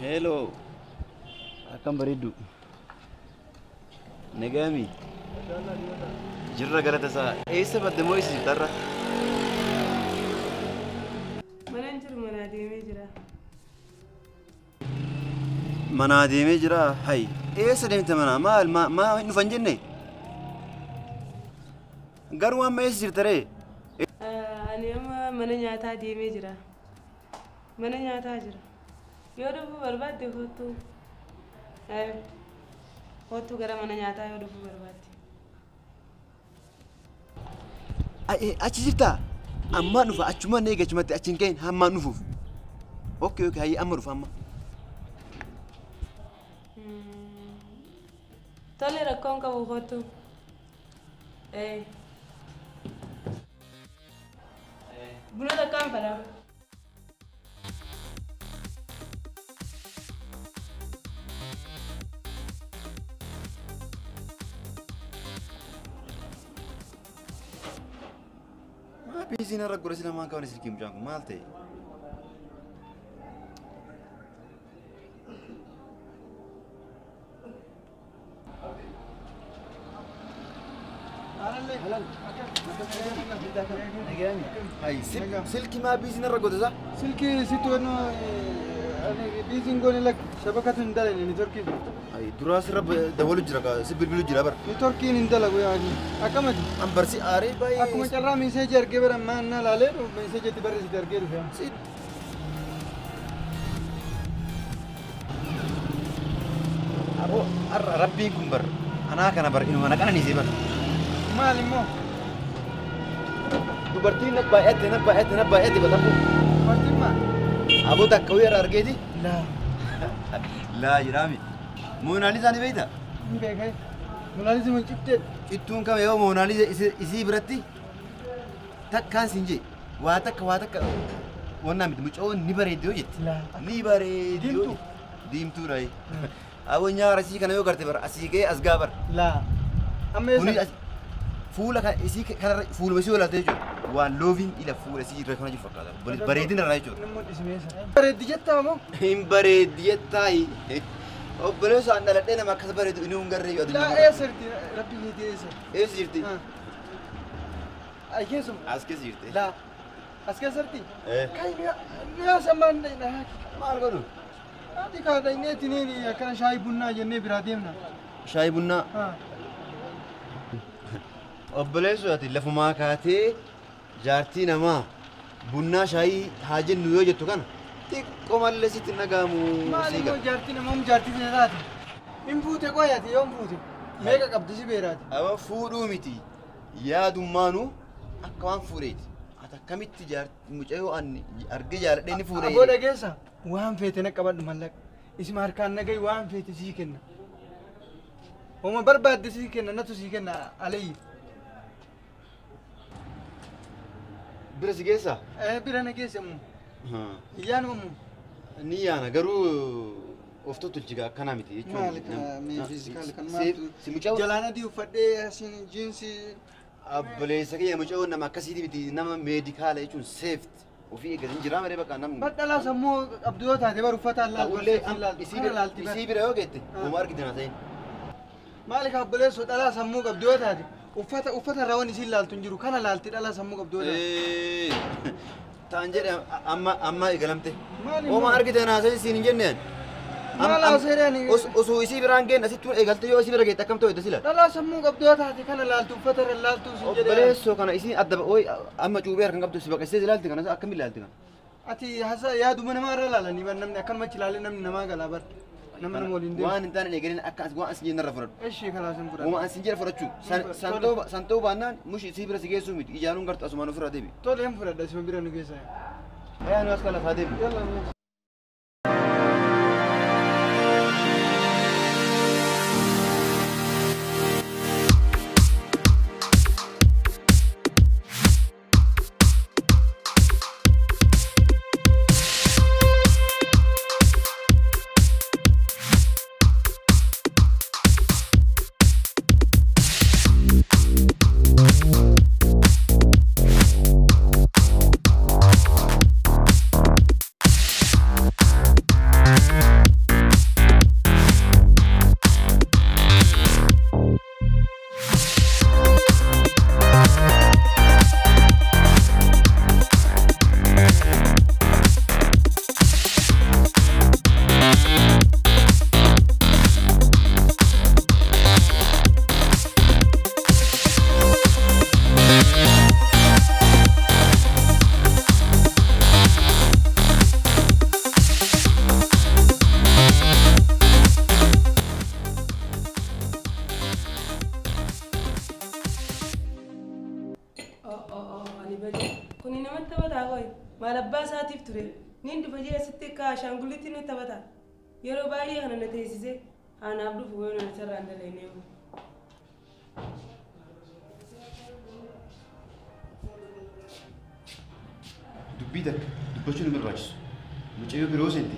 Hello. Akkam bareeddu. Nagaami. Jirra galata isaa. Eessa badde moo eessa jirta har'a? Mana hin jiru, manaa deemee jira. Manaa deemee jira. Hay. Eessa deemte manaa? Maal maa hin dhufan jenne? Garuu amma eessa jirta ree? Ani amma mana nyaataa deemee jira. Mana nyaataa jira. Yoo dhufuu barbaadde kottu. Kottu gara mana nyaataa yoo dhufuu barbaadde. Achi jirtaa? Ammaan dhufa achumaan eega achumatti achi hin ga'in hammaan dhufuuf. Okay okay hayyee amma dhufa amma. Tole rakkoon qabu kottu. Buna takkaan fedha. Maa biiziin irra godhe sila maan qaban silkii mucaan kun maal ta'e? Silkii maa biiziin irra godhe isaa? Silkii sitti wanno biiziin goone lak shabakatu hin dalane nitorkiin. Duraa sirra dabalu jira si bilbilu jira bar. Nitorkiin hin dalagu yaani akkamati? An barsi aaree baay'ee. Akkuma carraa meeseejii argee bara maan na laalee meeseejii itti barreessite argee dhufe. Aboo har'a rabbiin kun bar anaa kana bar inuma na qananiisee bar. Maal immoo? Dubartiin na baay'atte na baay'atte na baay'atte batamu. Dubartiin maal? Aboo takka wayii irraa argeeti. Laa. Laa jedhaami. Moonaalisaa ni beektaa? Ni beekaa. Moonaalisaa mun cittee. Cittuun kam yoo Moonaalisaa isii biratti takkaan siin jee waa takka wannaa miti mucoon ni bareeddi yoo jetti. Ni bareeddi yoo jetti. Diimtuudha. Aboo nyaara isii kana yoo garte bara asii ga'ee as gaa bara. Laa. Amma eessa? Fuula kana isii kanarra fuuluma isii olaaltee jechuudha. Waan looviin ila fuula isii irra kana jiru fakkaata. Bareedina irraa jechuudha. Bareeddi jettaa moo? Hin bareeddi jettaayi. Obboleessa an dhaladhee nama akkas bareedu inni hin garree addunyaa. Laa eessa jirti? Rabbi keetii eessa? Eessa jirti? Ay keessuma. As keessa jirti. Laa. As keessa jirti? Kai mi'a sammaan maal godhu? Ati kaadha inni ittiin akkana shaayii bunnaa jennee biraa deemna. Shaayii bunnaa? Obboleessu ati lafumaa kaatee jaartii namaa bunnaa shaayii haa jennu yoo jettu kana xiqqoo mallee sitti nagaamu. Maal immoo jaartii namaa jaartii sana taate? Hin fuute qoyate yoo hin fuute meeqa qabdi si beeraati? Aba fuudhuu miti yaadummaanuu akka waan fuudheeti. Ati akkamitti mucayyoo ani argee jaaladhee ni fuudhee? Aboo dhageessa waan feete na qabadhu mallaqa. Isuma harkaan nagayi waan feete sii kenna. Homa barbaadde sii kenna natu sii kenna alayyi. Bira si geessaa? Bira na geesse ammoo. Iyyaanuma ammoo. Ni yaana garuu of tottolchiga akkanaa miti jechuun. Maali kana mee fiizikaal kan maaltu jalaan adii uffadhee asiin jiinsii. Obboleessa kiyya mucayyoon nama akkasiiti miti nama meedikaala jechuun seefti ofii eeggatin jiraa malee bakka namni. Badhalaa sammuu qabdu yoo taate bar uffataan laaltu isii bira yoo geette homaa argite na ta'in. Maali ka obboleessoo dhalaa sammuu qabdu yoo taate uffata uffata irraa waan isiin laaltu hin jiru kana laalti dhalaa sammuu qabdu yoo taate. Ta'an jedhe amma amma eegalamte. Homaa argite na ta'in siin hin jenneen. Maal haasa'ee Osoo isii biraan geenne asittuun eegalte yoo isii bira geette akkam ta'u sila. Dhalaa sammuu qabdu yoo taate kana laaltu uffata irra laaltu siin jedhee. Obboleessoo kana isiin adda ooyi amma cuubee harkan qabdu si baqassee ilaalti kana akkam ilaalti kana. Ati hasa yaaduma namaa irra laalanii bar namni akkanumatti ilaalee namni namaa galaa bar. Nama nama waliin deemu. Waan hin taane eegaleen akka as waan as jennarra irra fudhadhu. Ishee kalaa sin fudhadhu. Waan as hin jedhe fudhachuu. Santoo baannaan mushi isii bira si geessuu miti ijaanuun gartu asumaan ofirraa deebi. Tole hin fudhadha isuma bira nu geessa. Yaa nu as kana lafaa deebi. Yalla. Ajaa'iba! Kuni namatti taphataa kooyi. Maal abbaa isaatiif ture. Niin dhufa jee asitti akka ashaangulliitti nu taphata. Yeroo baay'ee kana na teessisee haanaaf dhufu yoo na sararaan dalagnee. Dubbii takka dubbachuun hin barbaachisu. Mucayyoo biroo seente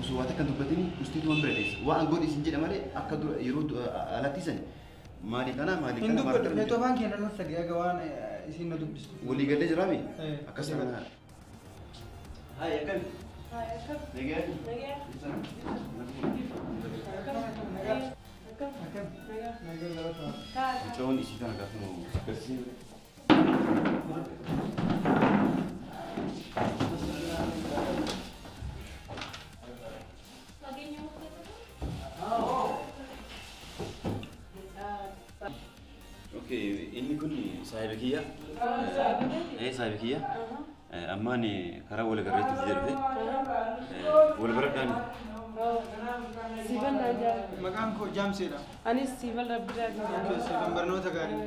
osoo waa takka hin dubbatini usteetu waan bira teessa. Waan godhi isin jedha malee akka dura yeroo alatti sani maali kana maali Hin kana dubbadhu. Feetu afaan keenya irratti sagee aga waan isin na dubbistu. Walii galee jiraami? Akkas kana. Hayi akkami? Hayi akkam? Nagaa? Nagaa? Akkam? Akkam? Nagaa. Nagaa galata. Taa. Mucayyoon isii tana gaafa nu agarsiisne. Okay, inni kun saahiba kiyya. Saahiba kiyya. Ammaan karaa wal agarreetti fidee dhufe. Wal baradhaan. Siifan naan jaalladha. Maqaan koo Jaamseedha. Anis Siifan Rabbiraatiin jaalladha. Siifan barnoota gaarii.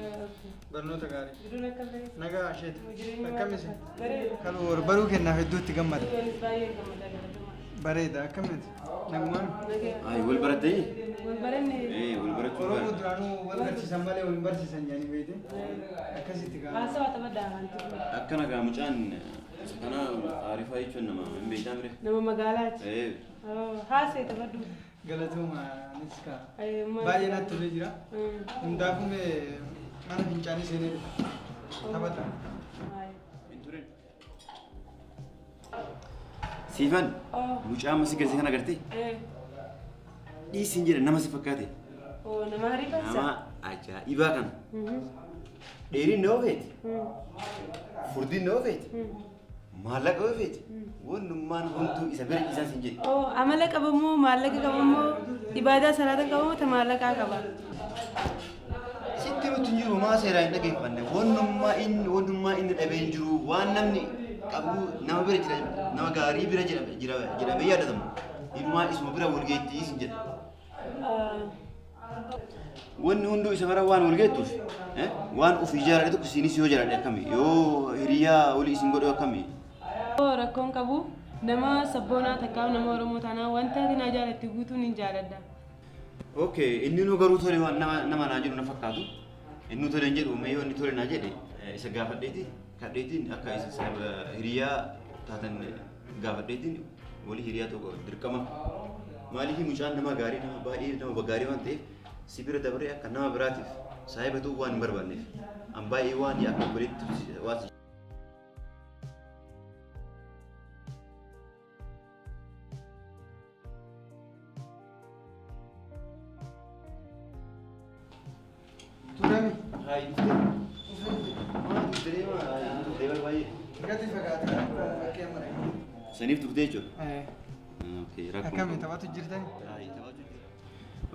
Barnoota gaarii. Jiruun akkam ta'e? Nagaa isheeti. Jireenya Akkam isin? Bareeda. Kan wal baruu kennaaf hedduutti gammada. Anis baay'ee gammada galatoomaa. Bareeda akkamitti? Nagumaan? Nagaa. Ay, wal barattee? Wal baranne. Wal barachuu Oromoo gaarii. duraanuu wal barsiisan malee wal hin barsiisan jedhanii beekte. Akkasitti gaa. Haasawaa taphadhaa hantu. Akkana gaa mucaan isa kana Aarifaa jechuun nama hin beektaa mire? Nama magaalaati. Haasee taphadhu. Galatooma anis kaa. Baay'ee natti tolee jira. Hundaafuu mee mana fincaanii seenee dhufa. Taphadha. Hin turin. Siifan, mucaa amma si galchee kana agartee? Dhiisiin jedha nama si fakkaate. Nama hariifata. Nama ajaa'ibaa kana. Dheerinni yoo feete, furdinni yoo feete, maallaqa yoo feete, wannummaan hunduu isa bira isaan siin jedhe. Amala qabamoo maallaqa qabamoo ibaadaa salaata qabamoo ta maallaqaa qaba. Sitti nuti hin jiru maa seeraan hin dhaggeeffanne wannummaa inni dhabee hin jiru waan namni qabu nama bira jira nama gaarii bira jira jedhamee yaadatamu. Inumaa isuma bira wal geettii siin jedha. Wanni hunduu isa bara waan wal geettuuf waan of ijaarame tokko isinis yoo jiraadhe akkami yoo hiriyaa walii isin godhu akkami. Rakkoon qabu nama sabboonaa takkaaf nama Oromoo taanaa wanta ati naa jaalatti guutuun hin jaaladha. Okay, inni nu garuu tole waan nama naa jedhu na fakkaatu. Inni tole hin jedhu mee yoo inni tole naa jedhe isa gaafadheeti kadheetiin akka isa hiriyaa taatan gaafadheetiin walii hiriyaa tokko dirqama. Maaliif mucaan nama gaarii nama baay'ee nama gaarii waan ta'eef si bira dabaree akka nama biraatiif saahiba ta'uu waan hin barbaanneef an baay'ee waan akka obboleetti waan Turame. Hayi, dhuftee maal dhuftee baay'ee. Gadi fagaate bakkee amma dhaqee. Saniif dhuftee jechuudha. Okay, rakkoo. Akkami taphatu jirtani? Hayi, taphatu jira.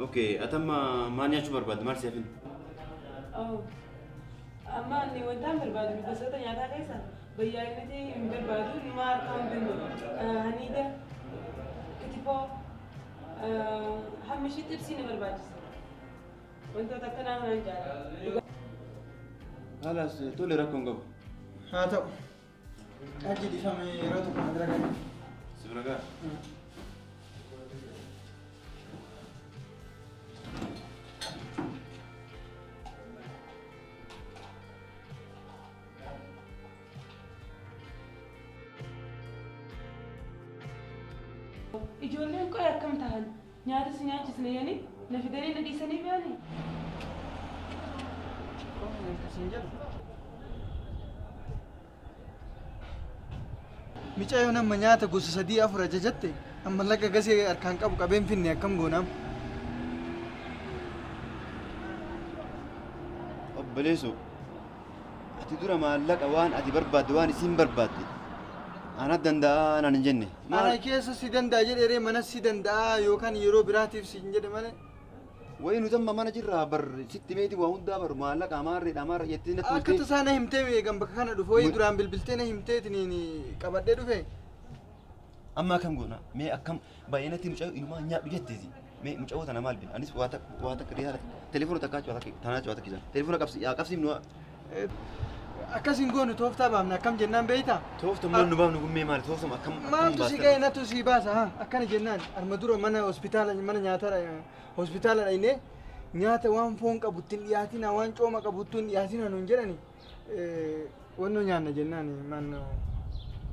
Okay, atamma maal nyaachuu barbaadde maal si hafin? Amma ani wanta hin barbaadu gosoota nyaataa keessa bayyaaniti hin barbaadu numa harkaan binnu. Haniida, kitifoo, hammi ishii xibsii na barbaachisa. Wantoota akkanaa kanaan jaalladha. Halas tole rakkoon qabu. Haa ta'u. Achi dhiifame yeroo tokko na bira gahe. Si bira gaha? Ijoolleen qoy akkam ta'an nyaata si nyaachisne jedhanii na fidanii na dhiisanii ba'anii. Mucayyoon amma nyaata gosa sadii afur ajajatte amma laga gasee harkaan qabu qabeen finne akkam goonaam? Obboleessoo, ati dura maallaqa waan ati barbaadde waan isiin barbaadde ana danda'a naan hin jenne. Mana keessa si danda'a jedhee mana si danda'a yookaan yeroo biraatiif si hin jedhe malee. Wayi nuti amma mana jirraa bar sitti meeti waa hundaa bar maallaqa amaarreedha amaarra jettee natti Akka tasaa na himtee eegan bakka kana dhufe wayi duraan bilbiltee na himteetiin qabadhee dhufe. Amma akkam goona mee akkam baay'inatti mucayyoo inumaa nyaadhu jetteeti mee mucayyoo tana maal bina anis waa takka telefoona takkaa tanaa waa takka telefoona qabsi yaa qabsiifnu. Akkas hin goonu tooftaa baafna akkam jennaan beeytaa? Tooftummaan nu baafnu gummee maali? Tooftuma akkam Maaltu si ga'e natu si baasa haa akkana jennaan arma dura mana hospitaala mana nyaataa hospitaala dhaynee nyaata waan foon qabutti hin dhiyaatina waan cooma qabutti hin dhiyaatina nuun jedhani wanno nyaanna jennaan man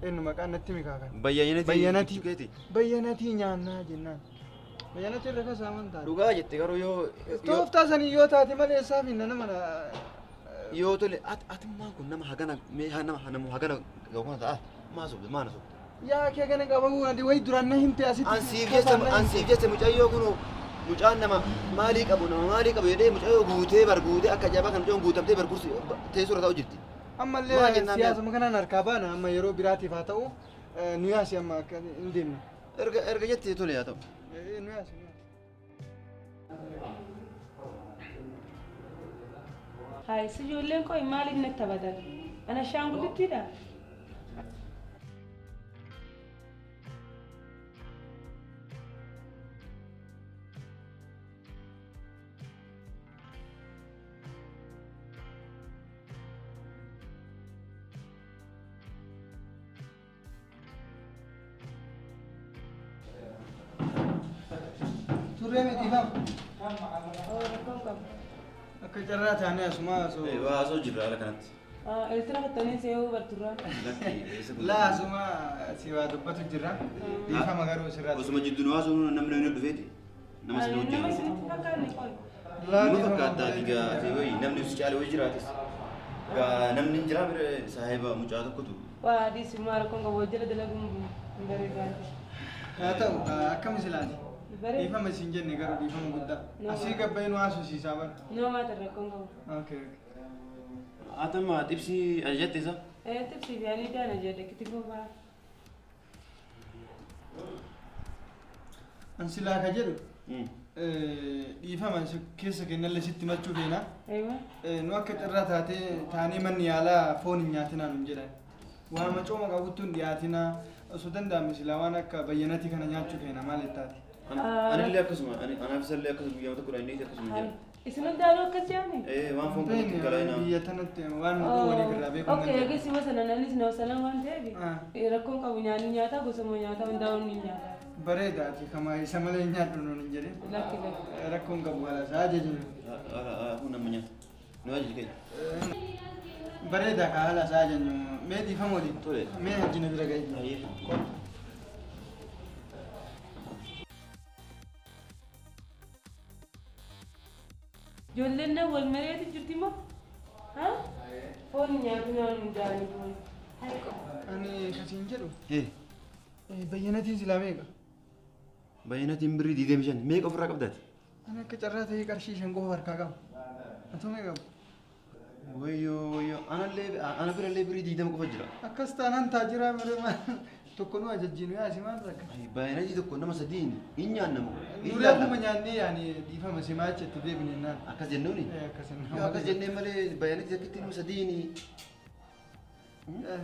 eenyu maqaan natti mikaakan. Bayyanatii. Bayyanatii nyaannaa jennaan. Bayyanatii irra kasaa waan taate. Dhugaa jette garuu yoo. Tooftaa sanii yoo taate malee eessaaf hin nama. Yoo tole atummaan kun nama hagana mee nama hagana gahu ta'a maa sobde maa na sobde. Yaa kee hagana qabamu ati wayi duraan na himte asitti. Ansiif jecha mucayyoo kun mucaan nama maalii qabu nama maalii qabu jedhee mucayyoo guutee bar guutee akka ajaa'ibaa kan mucayyoon guutamtee bar kursi teessoo irra taa'u jirti. Ammallee siyaasuma kanaan harkaa baana amma yeroo biraatiif haa ta'u nu yaasi amma akka hin deemne. Erga jettee tole haa ta'u. Nu yaasi. Hayi si ijoolleen koo maaliif natti taphatan? Ana ashaangulittiidha. Turree miti fam. Akka carraa taanee asuma osoo. Waa osoo jirra haala kanatti. Eeltira fattanii seeyuu barturraa. Laa asuma si waa dubbatu jirra. Dhiifama garuu sirraa. Osuma jidduu nu haasoo namni nu dhufeeti. Nama sin hojjetu. Nama isinitti fakkaanne qoy. Nama fakkaata ati wayi namni si caale wayi jiraatis. Gaa namni hin jiraa bira saahiba mucaa tokkotu. Waa dhiisummaa rakkoon qabu jala dalaguun hin bareedaati. Haa ta'u akkam isilaati? Dhiifama isin jenne garuu dhiifama guddaa. Asii gabbayee nu haasofsiisaa bara. Nama maata rakkoon qabu. Okay okay. Atama tibsii ajajatte isa? Tibsii fi ani daana jedhe kitifoo ba'a. An silaa ka jedhu dhiifama keessa kennallee sitti machuu feena. Nu akka carraa taatee taanee manni yaalaa foon hin nyaatinaa nuun jedhan. Waama cooma qabuttu hin dhiyaatinaa osoo danda'ame silaa waan akka bayyanatii kana nyaachuu feena maal ittaati? Anillee akkasuma anaaf isallee akkasuma guyyaa tokko inni akkasuma jedha. Isin hundaanuu akkas jedhani? Waan foon qabutti galaayinaa. Biyya tanatti waan nu waliif irraa beeku. Okay, eegis ima sana nanis nama sana waan ta'eef rakkoon qabu nyaanni nyaataa gosuma nyaataa hundaa'uun ni nyaata. Bareeda ati kama isa malee hin nyaadhu nuun hin jedhin. Lakki lakki. Rakkoon qabu haala isaa ajajnu. Kun amma nyaata. Nu ajaji keenya. Bareeda ka haala isaa ajajnu. Mee dhiifama waliin. Tole. Mee hajjina bira ga'e. Ijoolleen na wal mareetu jirti moo? Haa? Foon nyaatu naan hundaa'anii foon. Ani kasiin jedhu. Bayyanatiin silaa meeqa? Bayyanatiin birrii 25 meeqa ofirraa qabdaati? Ani akka carraa ta'ee qarshii 5 qofa harkaa qaba. Atoo meeqa qabdu? Wayyoo wayyoo ana birallee birrii 20 qofa jira. Akkas taanaan taajiraa malee maal tokko nu ajajjiinu yaasi maal rakka? Bayyanatii tokko nama sadiin hin nyaannamu. Nuti akkuma nyaannee yaani dhiifama simaa achi itti deebine naan. Akkas jennuuni? Akkas jennaan. Yoo akkas jennee malee bayyanatii takkitti nama sadiini.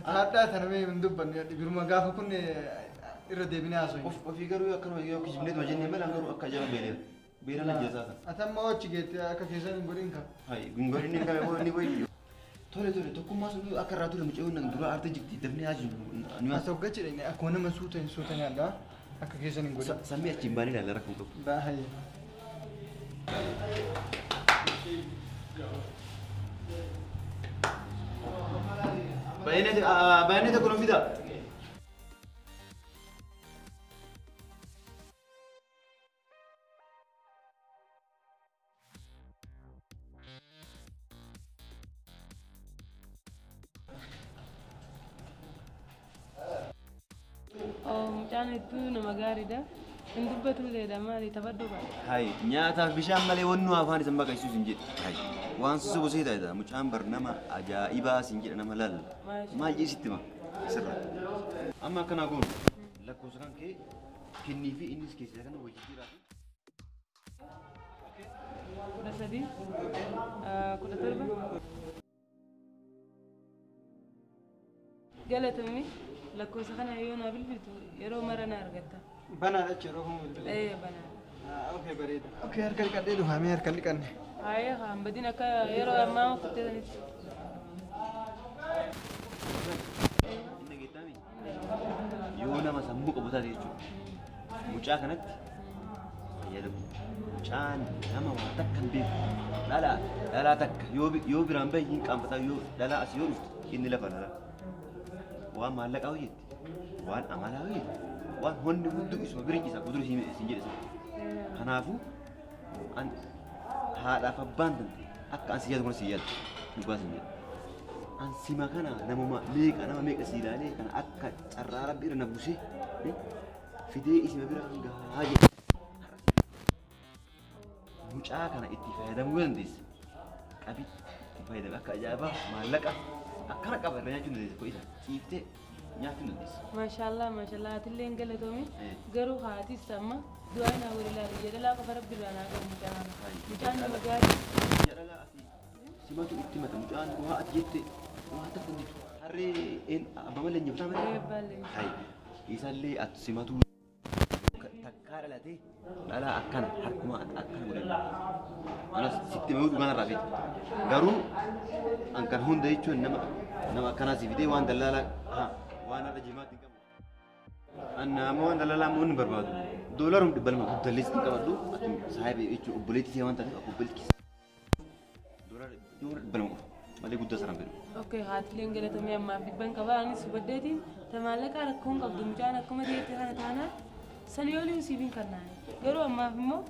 Haadhaa tana mee hin dubbanne biruma gaafa kun irra deebinee haasofne. Ofii garuu akkanuma yoo kijibneetuma jennee malee garuu akka ajaa'iba beeleera. Beelaan ajjeesaa ta'a. Ati amma achi geette akka keessan hin godhin ka. Hayi hin godhin hin kame ni boyi. Tole tole tokkummaa sun akka irraa ture mucayyoon dura aartee jirti dafnee haasofnu. As hoggachi dhaqne akkuma nama suuta hin suuta nyaadha akka keessan hin godhin. Sammee achiin baanee ilaalla rakkoon qabu. Baay'ee. Baay'inni tokko nu fida. Mucaan hedduu nama gaariidha. Hin dubbatulleedha maali taphadhu ba'a. Hayi nyaataaf bishaan malee wannu afaan isan baqaqsiisu hin jedhu. Hayi waan susubu see taa'edha mucaan bar nama ajaa'ibaa sin jedha nama laalla. Maal jeesitti ma sirra. Amma akkanaa goonu lakkoofsa kan kee kennii fi innis keessaa kana wajjin jiraatu. 13 17 Galatoomi lakkoofsa kana yoo naa bilbiltu yeroo mara na argatta. Banaadha jechuudha yeroo kamuu bilbila. Banaadha. Okay bareeda. Okay harka dhiqadhee dhufa mee harka dhiqanne. Haayee haan badin akka yeroo ammaa kuttee sanitti. Beektami yoo nama sammuu qabu taate jechuudha. Mucaa kanatti fayyadamu. Mucaan nama waa takka hin beeku. Dhalaa takka yoo biraan bahe hin qaanfataa yoo dhalaa as yoo dhuftu inni lafa dhalaa. Waan maallaqaa hojjetti, waan amalaa hojjetti, waan honni hunduu isuma bira ciisa kudurii siin jedhe sana. Kanaafuu an haadhaaf abbaan tante akka an si yaadu kana si yaadu dhugaa siin jedha. An sima kana namuma meeqa nama meeqa si ilaalee kana akka carraa rabbi irra na buusee fidee isima bira gahaa jedhe. Mucaa kana itti fayyadamuu dandeessa. Qabi itti fayyadame akka ajaa'ibaa maallaqa akkana qaba irra nyaachuu dandeessa isa ciiftee nyaachuu dandeessa. Maashaallah maashaallah atillee hin galatoomi garuu haatis amma du'aa naa godhi laala jedhalaa qofa rabbi irraa naa qabu mucaa kana. Mucaan nama gaarii. Jedhalaa ati simatu itti mata mucaan waa ati jette waa takka hin jirtu. Harree abbaa malee nyaataa malee. Baay'ee. Hayi isallee ati simatu takkaa dhalatee dhalaa akkana harkuma akkana godhan. Anas sitti himuu dhugaan irraa fedhe. Garuu an kan hunda jechuun nama akkanaa si fidee waan dallaalaa waan har'a jimaatti hin qabu. An nama waan dallaalaa immoo hin barbaadu. Doolarum 200 guddallee sitti hin qabadhu. Ati saahiba jechuun obboleettii see waan taateef akka obboleettii keessa. Doolara 200 qofa malee guddaa sana hin fedhu. Okay, haatileen galatamee ammaaf dhibban qaba. Anis hubaddeetiin ta maallaqaa rakkoon qabdu mucaan akkuma ta'etti kana taanaan sanii oliin siif hin kennaani. Garuu ammaaf immoo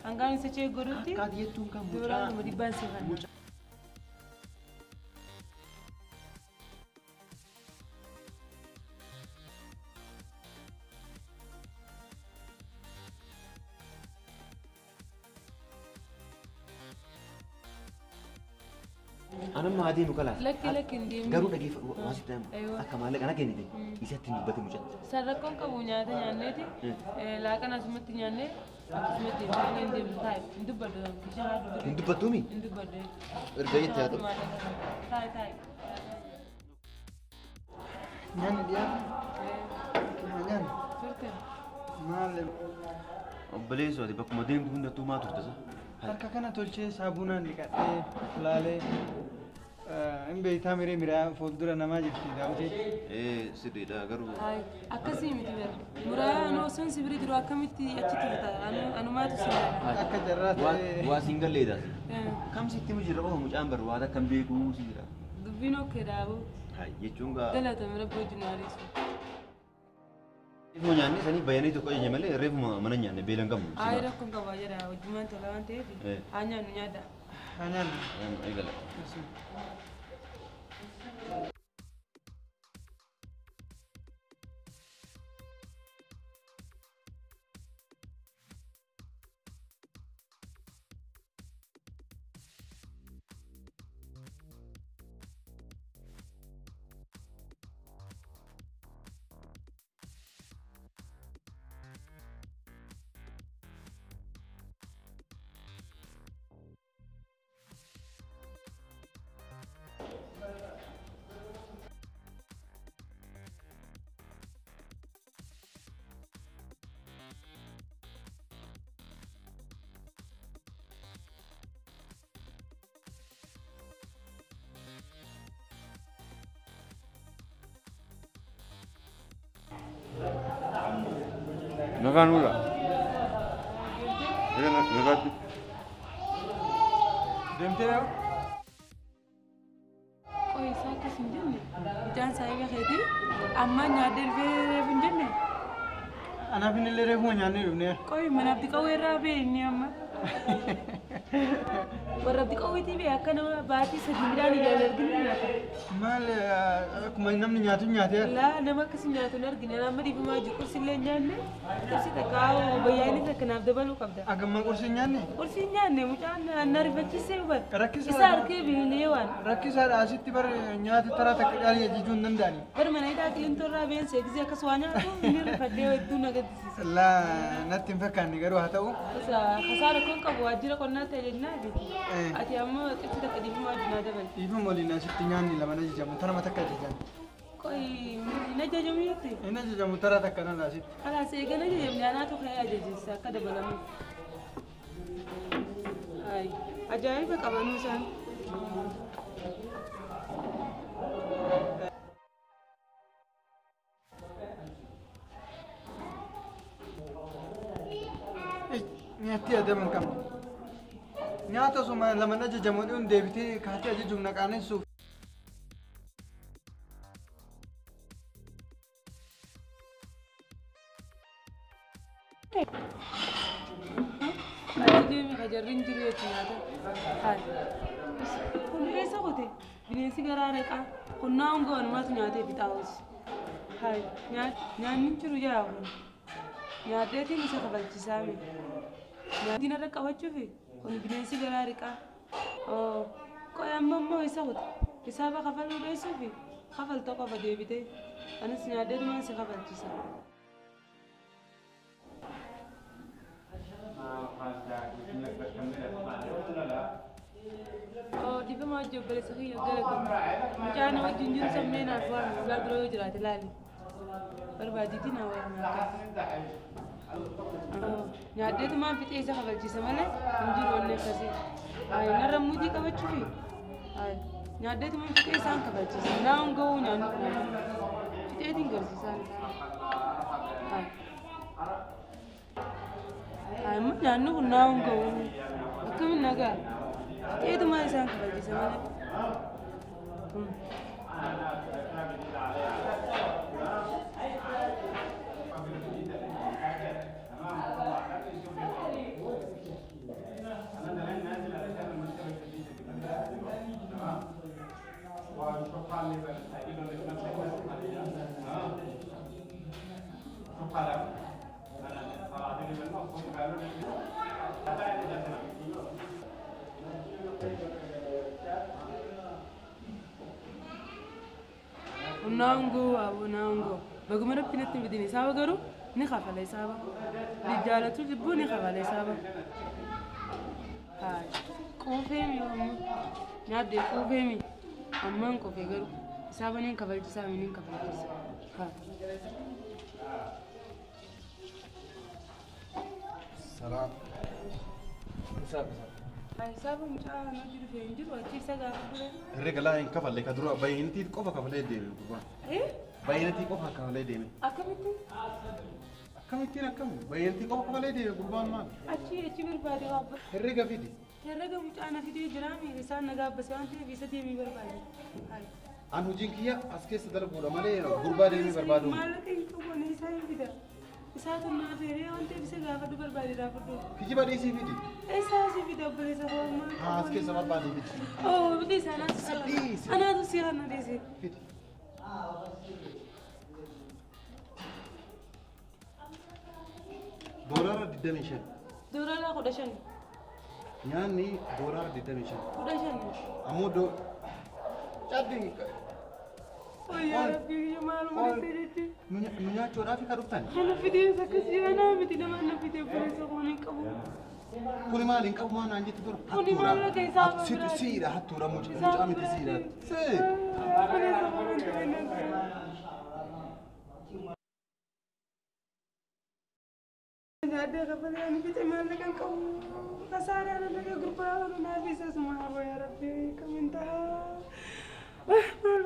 hangaan isa chee godhutti Akka ati jettuun kan mucaa doolaaruma dhibbaan siif kenna. Anamma adeemu kalaas. Lakki lakki hin deemne. Garuu dhageeffadhu waan sitti himu. Aywa. Akka maallaqa na kennite isatti hin dubbate mucatti. San rakkoon qabu nyaata nyaanneeti laaqana asumatti nyaannee akkasumatti deemnee hin deemnu taa'e hin dubbadhu bishaan haadhu Hin dubbattuumi? hin dubbadhu. Erga jette haa ta'u. Taa'e taa'e. Nyaanni dhiyaate? Haa nyaanni. Turte. Maal Obboleessoo ati bakkuma deemtu hundattuu maa turte sa? Harka kana tolchee saamunaan dhiqadhee laalee hin beektaa miree miraa fuuldura namaa jirti daawwitee. Ee sirriidha garuu. Akkasii miti bara. Muraa anu osoon si bira jiru akkamitti achi turta? Anumaatu si ilaala. Akka carraa ta'ee. Waa siin galleedhaas. Kam sitti himu jirra qofa mucaan bar waa takka hin beeku si jira. Dubbiin okkee dhaabuu. Hayi jechuun gaa. Galatame rabbi wajjin haarisu. Reefuma nyaanne sanii bayanii tokko ejje malee reefuma mana nyaanne beela hin qabnu. Ayi rakkoon qabaa jedha wajjumaan tola waan ta'eef haa nyaannu nyaadha. Haa nyaannu. Eegala. Nagaan ula. Nagaatti. Deemtee yaa? Qoy isaa akkas hin jenne. Mucaan saayiba keetii ammaa nyaadhee dhufee reefu hin jenne. Anaaf inni illee reefuma nyaannee dhufnee. Qoy mana abdi qawwee irraa ba'e inni amma. Warra abdi qawweetii ba'e akka nama baatii sadii midhaan ijaan arginu nyaata. Maal akkuma namni nyaatu nyaatee. Laa nama akkasii nyaatu hin argine amma dhiifamaa jiru qursi illee hin nyaanne qursi takka bayyaanii takka naaf dabaluu qabda. Agamma qursi hin nyaanne? Qursi hin nyaanne mucaan na rifachiisee hubata. Rakkisaadha. Isa harkee beelee waan. Rakkisaadha asitti bar nyaata taraa takka caalii ajajuu hin danda'ani. Bar mana hidhaa qilintoo irraa beensa gisee akkas waa nyaatu inni rifadhee hedduu na gaddisiisa. Laa natti hin fakkaanne garuu haa ta'u. Isa kasaara kun qabu waajjira qonnaatti ajajnaa beekti. Ati ammoo qibsi takka dhiifamaa wajjin naa dabali. Dhiifama waliin asitti nyaanni lama ajajamu tarama takka ajajan. Qoy hin ajajamu jette? Hin ajajamu taraa takka nan asitti. Kalaas eegana ajajamne anaatu ka'ee ajajjeessa akka dabalamuuf. Ayi ajaa'iba qabanuu isaan. Nyaattee adama hin qabne. Nyaata osoo lama ajajamu dhiyoon deebitee kaatee ajajuuf na qaanessuuf. Achi hajarri hin jiru jechuun nyaata. Haali. Kun eessa qote? Bineensi garaa dhaqaa. Qonnaa hongoo walumaatu nyaatee fixaa oolchi. Haali. Nyaanni hin jiru jaa kun. Nyaadheetiin isa kafalchisaa mi? Nyaanni irra qabachuufi kun bineensi garaa riqaa. Qoy amma immoo isa qote. Hisaaba kafaluu dheessuufi kafalta qofa deebitee. Anis nyaadheetumaan si kafalchisa. Dhiifama wajjin obboleessa kiyya galatoomne. Mucaan wajjin jiru sammee naaf waan ulaa biroo yoo jiraate laali. Barbaadiitii naa waame akka. Nyaadheetumaan fixee isa kafalchiisa malee hin jiru wanni akkasii. Narra muudii qabachuufi nyaadheetumaan fixee isaan kafalchiisa. Naa honga'uu nyaanni kun fixeetiin garsiisaan isaan. Amma nyaanni kun naa honga'uu akkamiin nagaa? Fixeetumaan isaan kafalchiisa malee. Naango abu naango baguma rabbi natti fidin isaaba garuu ni kafala isaaba jaalatu jibbuu ni kafala isaaba. Haay quufeemi amma nyaadde quufeemi ammaan quufee garuu isaaba niin kafalchisaa niin kafalchisa. Haay. Salaam. Isaaba. Isaaba mucaa na jiru fee hin jiru achi isa gaafa dure. Herrega laa hin kafalle ka dura bayyinatii qofa kafalee deeme gurbaan. Bayyinatii qofa kafalee deeme. Akkamitti? Akkamittiin akkami? Bayyinatii qofa kafalee deeme gurbaan maal? Achi achi barbaade waabba. Herrega fidi. Herrega mucaa na fidee jiraami isaan na gaabbase waan ta'eef isa deemee barbaade. An hojiin kiyya as keessa darbuudha malee gurbaa deemee barbaadu. Maallaqa hin qabu ani isaa hin fida. Isaatu naa feeree waan ta'eef isa gaafadhu barbaade gaafadhu. Kijiba dhiisii fidi. Isaa si fida obboleessa koo ammaa. Haa as keessa barbaade fidi. Oo dhiisi anaatu si kana. Anaatu si kana dhiisi. Fidi. Doolaara 25. Doolaara 15. Nyaanni doolaara 25. 15. Ammoo doo caddi. Yaa Rabbi maaluma natti jechi. Nu nyaachuudhaaf kan dhuftan. Kana fidees akkasii anaa miti nama na fide obboleessa koo hin qabu. Kuni maal hin qabu maa naan jetti dura? Kuni maallaqa isaa biraati. Siidha hattuudha mucaa miti siidha. See. Obboleessa koo hin qabu. Nyaadde kafalee ani fixe maallaqa hin qabu. Kasaaraan naga gurbaa naaf isa suma yaa Rabbi kamin ta'a. Maal